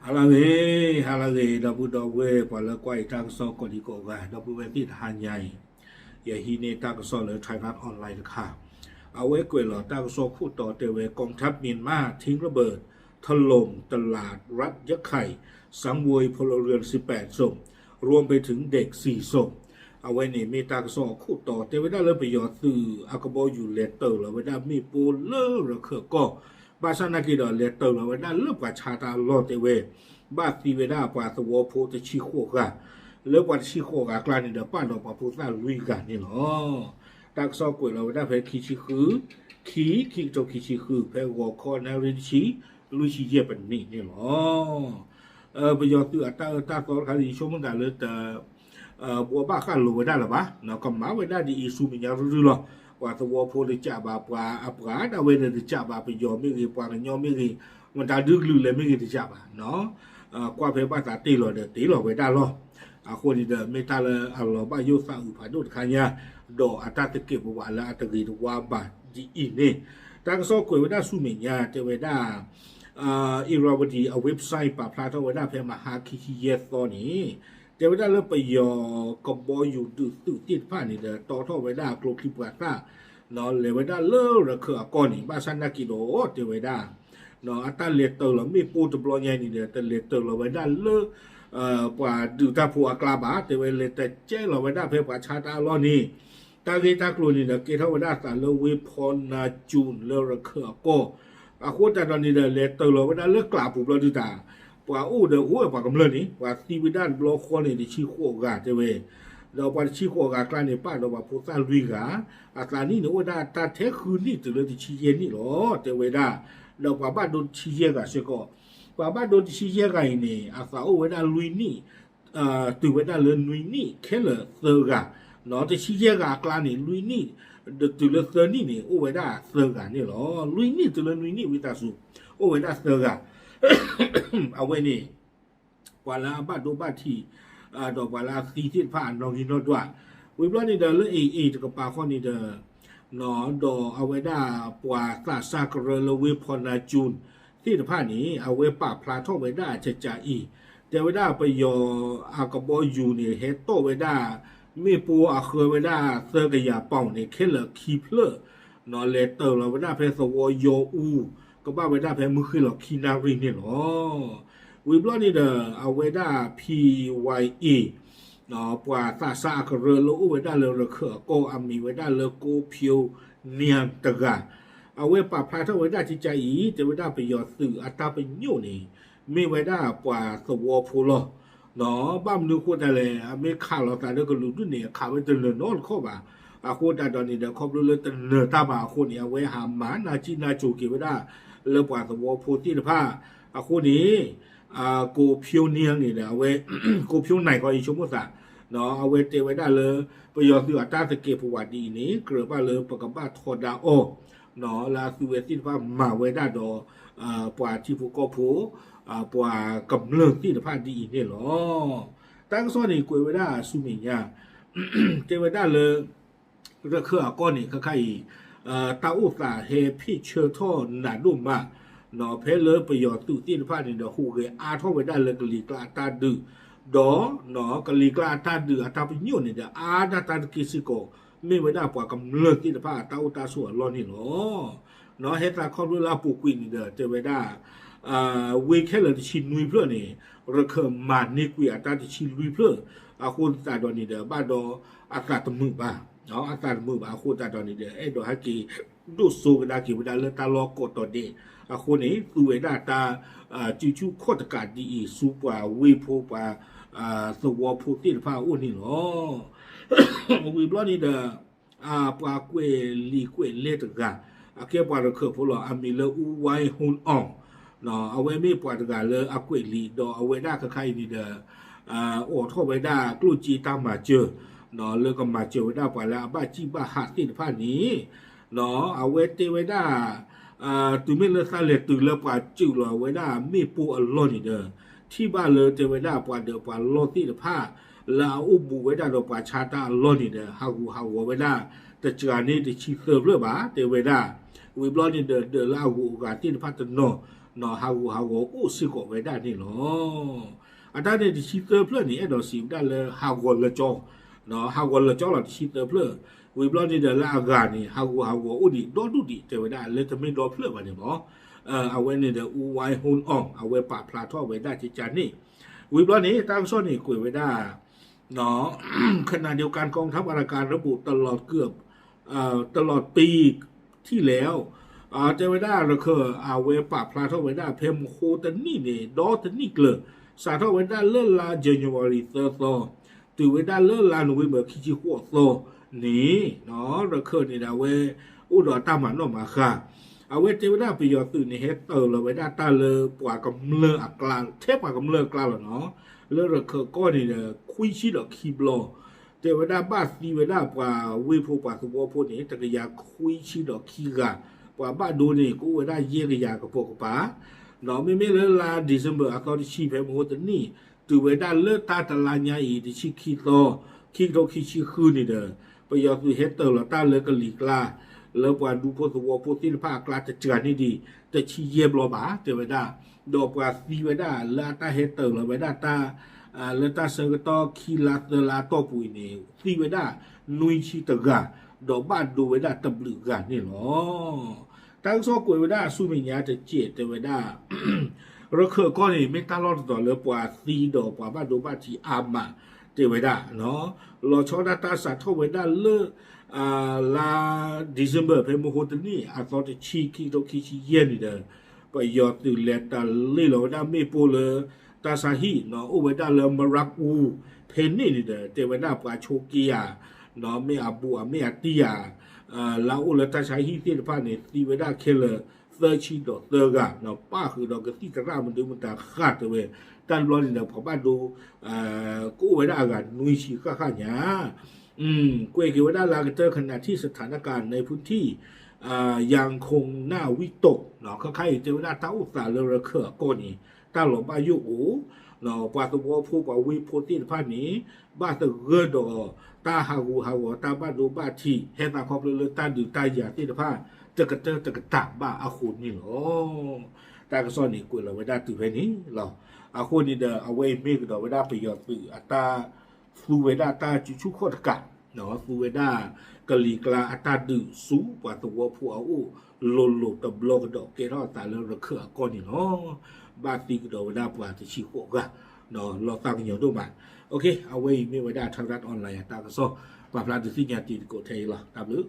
ဟါလၢအဂ့ၤ, ဟါလၢအဂ့ၤ ဒီပုၢ်ဒီဝဲၢ် ပှၤလၢကွၢ်အံၤတၢ်ကစီၣ်ကိးဒံကိးဂၤ ဒီပုၢ်ဝဲၢ်သ့ၣ်တဟါညါအံၤ, ယဟံးန့ၢ်တၢ်ကစီၣ်လၢ Thairath Online တခါ, အဝဲကွဲးလီၤတၢ်ကစီၣ်ခိၣ်တီတဲဝဲ กองทัพเมียนมาทิ้งระเบิดถล่มตลาดรัฐยะไข่ สังเวยพลเรือนสิบแปดศพ รวมไปถึงเด็กสี่ศพ အဝဲန့ၣ်မ့ၢ်တၢ်ကစီၣ်အခိၣ်တီ တဲဝဲဒၣ်လၢပယီၤသုးအကဘီယူၤလဲၤတၢၤလီၤဝဲဒၣ်မ့ၣ်ပိၢ်လၢရခၢၣ်ကီၢ်, ဘၣ်ဆၣ်နာ်က့ဒီး လဲၤတၢၤလီၤဝဲဒၣ်လၢပှၤဆါတၢ်အလီၢ်တဲဝဲ, ဘၣ်သံဝဲဒၣ်ပှၤသဝီဖိတဆံဃိးဂၤ, လၢပှၤတဆံဃိးဂၤအကျါန့ၣ်ဒီး ပာ်ဒီးပှၤဖိသၣ်လွံၢ်ဂၤန့ၣ်လီၤ. တၢ်ကစီၣ်ကွဲးလီၤဝဲဒၣ်ဖဲခံဆံဃု, ခံ, ခံကထိခံဆံဃု ဖဲဂီၤခီနၣ်ရံၣ်တဆံ, လွံၢ်ဆံယဲၢ်ပနံးန့ၣ်လီၤ. ပယီၤသုးအတၢ်အၢတၢ်သီတခါန့ၣ် ယဆိကမိၣ်သးလၢတ ဘှီဘၣ်ဃၣ်လိာ်ဝဲဒၣ်လၢၤဘၣ်, ကမၤဝဲဒၣ်ဒ်အံၤဆူမဲာ်ညါရုၢ်ရုၢ်လီၤ. ပှၤသဝီဖိတကးဘၣ်, ပှၤအပှၤဒၣ်ဝဲဒီးတကးဘၣ်, ပယီၤမ့ၢ်ဂ့ၤ, ပှၤကညီမ့ၢ်ဂ့ၤ, မတၤဒုကလုာ်လဲၣ်မ့ၢ်ဂ့ၤတကးဘၣ်, ကွၢ်ဖဲဘၣ်သးတ့ၢ်လီၤဒီးတ့ၢ်လီၤဝဲဒၣ်လီၤ. အဃိန့ၣ်ဒီး မ့ၢ်တၢ်လၢအလီၤဘၣ်ယိၣ်သးအုးဖးဒိၣ်တခါညါ, ဒီးအတၢ်သကဲးပဝးလၢအတဂ့ၤတဝါဘၣ်ဒ်အံၤန့ၣ်, တၢ်ကစီၣ်ကွဲးဝဲဒၣ်ဆူမဲာ်ညါ တဲဝဲဒၣ် Irrawaddy အ website ပာ်ဖျါထီၣ်ဝဲဒၣ်ဖဲမဟါခံဆံယဲၢ်သီန့ၣ်, တဲဝဲဒၣ်လၢပယီၤကဘီယူၤဒုးသုးသ့ၣ်တဖၣ်န့ၣ်ဒီး တီထီၣ်ဝဲဒၣ်ကျိချံမျိာ်သၣ်, လဲၤဝဲဒၣ်လၢရခၢၣ်အကီၢ်န့ၣ် ဘၣ်ဆၣ်နာ်က့ဒီး တဲဝဲဒၣ် အတၢ်လဲၤတၢၤလီၤမ့ၣ်ပိၢ်တဘျီညါန့ၣ်ဒီး တလဲၤတၢၤလီၤဝဲဒၣ်လၢ ပှၤဒုးတၢ်ဖိအကျါဘၣ်, တဲဝဲလဲၤတကဲလီၤဝဲဒၣ်ဖဲပှၤဆါတၢ်အလီၢ်န့ၣ်, တၢ်ဂ့ၢ်တၢ်ကျိၤန့ၣ်ဒီး ကဲထီၣ်ဝဲဒၣ်အသးလၢဝ့ၢ်ဖီနၤကၠူၣ်လၢရခၢၣ်အကီၢ်, အဃိသတးဒီးန့ၣ်ဒီး လဲၤတၢၤလီၤဝဲဒၣ်လၢကျးပူၤဘျီဒုးတၢ်, ပှၤအိၣ်ဒီးအိၣ်ဝဲပှၤကမျၢၢ်န့ၣ် ပှၤသံဝဲဒၣ်တဘျီဃီန့ၣ် တဆံဃိးဂၤတဲဝဲ, ဒီးပှၤတဆံဃိးဂၤအကျါန့ၣ် ပာ်ဒီးပှၤဖိသၣ်လွံၢ်ဂၤ, အသးနံၣ်န့ၣ် အိၣ်ဝဲဒၣ်တၢ်ထဲဃုနံၣ်တုၤလၢတဆံယဲၢ်နံၣ်လီၤ တဲဝဲဒၣ်, ဒီးပှၤဘၣ်ဒိတဆံယဲၢ်ဂၤစ့ၢ်ကီး, ပှၤဘၣ်ဒိတဆံယဲၢ်ဂၤအံၤန့ၣ် အသးအိၣ်ဝဲဒၣ်လွံၢ်နံၣ် တုၤဝဲဒၣ်လၢနွံနံၣ်ခဲလၢာ်သၢဂၤ, တဆံယဲၢ်ဂၤအကျါန့ၣ် လွံၢ်နံၣ် ဒီးတုၤလၢသၢနံၣ်န့ၣ် အိၣ်ဝဲဒၣ်သၢဂၤန့ၣ်လီၤ. လွံၢ်နံၣ်တုၤလၢနွံနံၣ်ဝံသးစူၤ အိၣ်ဝဲဒၣ်သၢဂၤ အဝဲန့ၣ် ပှၤလၢအဘၣ်ဒိဘၣ်ထံး ဒီးပှၤလၢအသံသ့ၣ်တဖၣ်အနီၣ်ဂံၢ်နီၣ်ဒွး, ဝံၤဘျီန့ၣ်ဒီးလၢအ့ၣ်အ့ၣ်တကပၤဃီန့ၣ်ဒီး ဒီးအဝဲဒၣ်ပှၤသးစၢ်ကရၢလၢဝ့ၢ်ဖီနၤကၠူၣ်သ့ၣ်တဖၣ်န့ၣ် အဝဲပာ်ဖျါထီၣ်ဝဲဒၣ်အကကးအံၤ, တဲဝဲဒၣ်ပယီၤအကဘီယူၤန့ၣ် ဟဲတီၣ်ဝဲဒၣ် မ့ၣ်ပိၢ်အဃၢဝဲဒၣ်သၢကယၤပီၣ်န့ၣ် ခဲလၢာ်ခံဖျၢၣ်, လဲၤတၢၤလီၤဝဲဒၣ်ဖဲသဝီယီအူ ကဘၣ်ဝဲဒၣ်ဖဲမုၢ်ဃ့ၢ်လီၤခံနၣ်ရံၣ်န့ၣ်လီၤ. ဝံၤဘျီန့ၣ်ဒီး အဝဲဒၣ် P Y A ပှၤသးစၢ်အကရၢလၢအိၣ်ဝဲဒၣ်လၢရခၢၣ်အကီၢ် အမံၤဝဲဒၣ်လၢ ကိးဖၠိနံၣ်တဂၤ, အဝဲပာ်ဖျါထီၣ်ဝဲဒၣ်ကကးအံၤ တဲဝဲဒၣ်ပယီၤသုးအတၢ်ပညိၣ်န့ၣ် မ့ၢ်ဝဲဒၣ်ပှၤသဝီဖိလီၤ. ဘၣ်မနုၤအဃိသတးလဲၣ် အမ့ၢ်ခးလိာ်သးလၢကလုာ်ဒူၣ်န့ၣ် အခးဝဲတနၢၤနီတခီၣ်ဘၣ်. အဃိသတးဒီးန့ၣ်ဒီး ခီဖျိလၢတနၢၤတၢ်ဘၣ်အဃိန့ၣ် အဝဲဟးမၤနၢ်ကံၣ်နၢ်ကိၤက့ၤဝဲဒၣ် လၢပှၤသဝီဖိသ့ၣ်တဖၣ်, အဃိန့ၣ် ကိးဖၠိနံၣ်န့ၣ်ဒီး အဝဲ ကိးဖၠိနံၣ်ခီ ယဆိကမိၣ်သး, အဝဲတဲဝဲဒၣ်လၢ ပယီၤသုးအတၢ်သကဲးပဝးဒ်အံၤန့ၣ် ကြၢးဘၣ်လၢပကဘၣ်ထီဒါအီၤ လၢအသုးဝဲသ့ၣ်တဖၣ်မၤဝဲဒၣ်ဒီး ပှၤထံဖိကီၢ်ဖိ ပှၤကမျၢၢ်သ့ၣ်တဖၣ်ဒ်အံၤန့ၣ်လီၤ. တၢ်ကစီၣ်န့ၣ်ကွဲးဝဲဒၣ်ဆူမဲာ်ညါ တဲဝဲဒၣ်လၢ ရခၢၣ်အကီၢ်န့ၣ် ခဲခါအံၤ တၢ်အိၣ်သးဟဲဖ့ၣ်ဆၢထီၣ်နးဒိၣ်မး, ဖဲလၢပယီၤသုးသ့ၣ်တဖၣ်န့ၣ်ဒီး ဟူးဂဲၤအါထီၣ်ဝဲဒၣ်လၢကလံၤကျါအတၢ်ဒုး, ဒီးကလံၤကျါအတၢ်ဒုးအတၢ်ပညိၣ်န့ၣ်ဒီး အါဒၣ်တၢ်တက့ၢ်စ့ၢ်ကီး မ့ၢ်ဝဲဒၣ်ပှၤကမျၢၢ်သ့ၣ်တဖၣ်အတၢ်အိၣ်တၢ်ဆိးအလီၢ်န့ၣ်လီၤ. ဟဲသးခီဖျိလၢအပူၤကွံာ်န့ၣ်ဒီး တဲဝဲဒၣ် ဝ့ၢ်ခဲလၢာ်တဆံနွံဖျၢၣ်န့ၣ် ရခၢၣ်မၤန့ၢ်ကွံာ်အတၢ်တဆံလွံၢ်ဖျၢၣ်, အဃိသတးဒီးန့ၣ်ဒီး ဘၣ်ဒီးအသးတမုာ်ဘၣ်, အသးတမုာ်ဘၣ်အဃိသတးဒီးန့ၣ်ဒီး အဲၣ်ဒိးဟဲက့ၤဒိၣ်စိကဒါက့ၤဝဲဒၣ်လၢတၢ်လီၢ်ကိးတီၤဒဲး, အဃိန့ၣ် သူဝဲဒၣ်တၢ် စုဆူၣ်ခီၣ်တကးဒ်အံၤ ဆူပှၤဝ့ၢ်ဖိပှၤ သဝီဖိသ့ၣ်တဖၣ်အအိၣ်န့ၣ်လီၤ. ဝံၤဘျီန့ၣ်ဒီး ပှၤကွဲးလံာ်ကွဲးလဲၢ်တဂၤ, အကဲပှၤရခၢၣ်ဖိလီၤ, အမံၤလၢ အူဝဲဟူအီၣ်, အဝဲမ့ၢ်ပှၤတဂၤလၢအကွဲးလံာ် ဒီးအဝဲဒၣ်ခဲခါအံၤန့ၣ်ဒီး အိးထီၣ်ဝဲဒၣ်ကျိၣ်စ့တၢ်မၤစၢၤ လၢကမၤစၢၤဝဲဒၣ်ပှၤလၢအဘၣ်စံၣ်ဘၣ်ဟးသ့ၣ်တဖၣ်န့ၣ်, အဝဲတဲဝဲဒၣ် တုၤမ့ၢ်လၢသးလဲၤတုၤလၢပှၤစုးလီၤဝဲဒၣ်မ့ၣ်ပိၢ်အလီၢ်န့ၣ်ဒီး ထံၣ်ဘၣ်လၢတဲဝဲဒၣ်ပှၤဒၢးပှၤလီၢ်သ့ၣ်တဖၣ် လၢအအိၣ်ဘူးဝဲဒၣ်ဒီးပှၤဆါတၢ်အလီၢ်န့ၣ်ဒီး ဟးဂူာ်ဟးဂီၤဝဲဒၣ် တစှၤန့ၢ်တဆံသၢဖျၢၣ်ဘၣ် တဲဝဲဒၣ်. ဝံၤဘျီန့ၣ်ဒီး ဒၢးလၢအဂုၤအဂၤသ့ၣ်တဖၣ်တနီၤ ဟးဂူာ်ဟးဂီၤအိၣ်စ့ၢ်ကီးဝဲဒၣ်န့ၣ်လီၤ. အတၢ်န့ၣ်တဆံသၢဖျၢၣ်န့ၣ် အဲၣ်ဒိးစံးဝဲဒၣ်လၢဟးဂီၤလၢကၠီ, ဟးဂီၤလၢကၠီလီၤတဆံသၢဖျၢၣ်, ဝံၤဘျီန့ၣ်ဒီးလၢအဂၤန့ၣ် ဟးဂူာ်ဟးဂီၤအိၣ်ဒံးဒီဒူၣ်ဒံး တဲဝဲဒၣ်လၢတမ့ၢ်ဒီဖျၢၣ်ဘၣ်န့ၣ်လီၤ. အဝဲန့ၣ်ဒီး အူဝဲ ဟိၣ်အီၣ် အဝဲပာ်ဖျါထီၣ်ဝဲဒၣ်ကကန့ၣ်, ဝံၤဘျီန့ၣ် တၢ်ကစီၣ်န့ၣ်ကွဲးဝဲဒၣ် ขณะเดียวกัน กองทัพอเมริการะบุตลอดเกือบ ตลอดปีที่แล้ว တဲဝဲဒၣ်ရခၢၣ် အဝဲပာ်ဖျါထီၣ်ဝဲဒၣ်ဖဲမဟိတနံၣ်န့ၣ် ဒီတနံၣ်ကျၢၤ စးထီၣ်ဝဲဒၣ်လၢလါ January သၢသီ တုၤဝဲဒၣ်လၢလါ November ခံဆံဃိးသီန့ၣ် ရခၢၣ်န့ၣ်ဒီးအဝဲ အိၣ်ဒီးတၢ်မၤနီၣ်မၤဃါ, အဝဲတဲဝဲဒၣ်ပယီၤသုးန့ၣ် ဟဲတၢၤလီၤဝဲဒၣ်တၢ်လၢပှၤကမျၢၢ်အကျါ ထဲပှၤကမျၢၢ်အကျါလီၤနီၤ, လၢရခၢၣ်ကီၢ်န့ၣ်ဒီး ခွံဆံဒီးခံဘျီ တဲဝဲဒၣ်ဘၣ်သံဝဲဒၣ်ပှၤဝ့ၢ်ဖိပှၤသဝီဖိန့ၣ် တကယၤခွံဆံဒီးခံဂၤ, ပှၤဘၣ်ဒိန့ၣ် ကအိၣ်ဝဲဒၣ်ယဲၢ်ကယၤကပိာ်ကပၤ, ဒီးမ့မ့ၢ်လၢလါ December အသီတဆံ ဖဲမဟိတနံၣ် တုၤဝဲဒၣ်လၢတၢ်တလါညါအံၤ တဆံခံသီ ခံကထိခံဆံဃုန့ၣ်ဒီး ပယီၤသုးဟဲတၢၤလီၤတၢ်လၢကလံၤကျါ လၢပှၤဒူဖိသဝီဖိသ့ၣ်တဖၣ်အကျါတစှၤန့ၢ်ဒံး တဆံယဲၢ်ဘျီဘၣ် တဲဝဲဒၣ်, ဒီးပှၤသံဝဲဒၣ်လၢအတၢ်ဟဲတၢၤလီၤဝဲဒၣ်တၢ် လၢတၢ်ဆၢကတီၢ်ခံလါသၢလါအတီၢ်ပူၤအံၤန့ၣ် သံဝဲဒၣ်နွံဆံတဂၤ, ဒီးဘၣ်ဒိဝဲဒၣ်တဘျုးဂၤန့ၣ်လီၤ. တၢ်ကစီၣ်ကွဲးဝဲဒၣ်အဆူမဲာ်ညါတစဲးတဲဝဲဒၣ် ရခၢၣ်ကီၢ်န့ၣ် မ့ၢ်တၢ်လီၢ်တတီၤလၢပှၤသံဒီးပှၤဘၣ်ဒိဘၣ်ထံးအါမး တဲဝဲဒၣ်, လီၤဆီဒၣ်တၢ်စးထီၣ်ဝဲဒၣ်လၢ လါ December ဖဲမဟိတနံၣ် အသီတဆံ ခံကထိခံဆံယဲၢ်န့ၣ်ဒီး ပယီၤသုးလဲၤတၢ်လ့ၣ်လီၤဝဲဒၣ်မ့ၣ်ပိၢ်လၢ တၢ်ဆါဟံၣ် အိၣ်ဝဲဒၣ်လၢမရၢ်အူ ဖဲန့ၣ်န့ၣ်ဒီး တဲဝဲဒၣ်ပှၤဆိးက့ယၤ မ့ၢ်အဘူးအမ့ၢ်အတံၢ်ယၤ လၢအအိၣ်လၢတၢ်ဆါဟံၣ်သ့ၣ်တဖၣ်န့ၣ် သံဝဲဒၣ်ခဲလၢာ် သၢဆံဒီးသၢဂၤ ပၣ်ဃုာ်ဒီးကသံၣ်သရၣ်မနုၤမတၤဃၣ်တဲဝဲ တၢ်တဘျီန့ၣ်ဒီး ပှၤဘၣ်ဒိ ကအိၣ်ဝဲဒၣ်အဂၤနွံဆံဃၣ်ဃၣ်ညါ ကွဲးက့ၤဝဲဒၣ်လၢအကတၢၢ် ขณะที่สถานการณ์ในพื้นที่ยังคงน่าวิตก ခဲခါအံၤတဲဝဲဒၣ်တၢ်အိၣ်သးလၢရခၢၣ်အကီၢ်န့ၣ် တၢ်လီၤဘၣ်ယိၣ်အိၣ် ပှၤသဝီဖိပှၤဝ့ၢ်ဖိသ့ၣ်တဖၣ်န့ၣ် ဘၣ်သဂၢၢ်ဒီးတၢ်ဟးဂူာ်ဟးဂီၤ တၢ်ဘၣ်ဒိဘၣ်ထံး ဟဲသးခီဖျိလၢတၢ်ဒုးတၢ်ယၤသ့ၣ်တဖၣ် တကတၢၢ်တကတၢၢ်ဘၣ်အဃိန့ၣ်လီၤ. တၢ်ကစီၣ်န့ၣ်ကွဲးလီၤဝဲဒၣ်တုၤဖဲန့ၣ်လီၤ. အဃိန့ၣ်ဒီး အဝဲအံၤမ့ၢ်ကဒီးဝဲဒၣ်ပယီၤသုးအတၢ် သူဝဲဒၣ်တၢ်စုဆူၣ်ခီၣ်တကး, သူဝဲဒၣ်ကလံၤကျါအတၢ်ဒုးဆူပှၤသဝီဖိအအိၣ် လိၤလိၤတဘျီကဒီးကဲထီၣ်အသးလၢရခၢၣ်အကီၢ်န့ၣ်လီၤ. ဘၣ်သံကဒီးဝဲဒၣ်ပှၤတဆံဃိးဂၤ, လီၤသးကညီၤဒိၣ်မး. အဝဲအံၤမ့ၢ်ဝဲဒၣ် Thairath Online အတၢ်ကစီၣ် ပာ်ဖျါဒုးသ့ၣ်ညါတံၤသကိးထဲအံၤလီၤ. တၢ်ဘျုး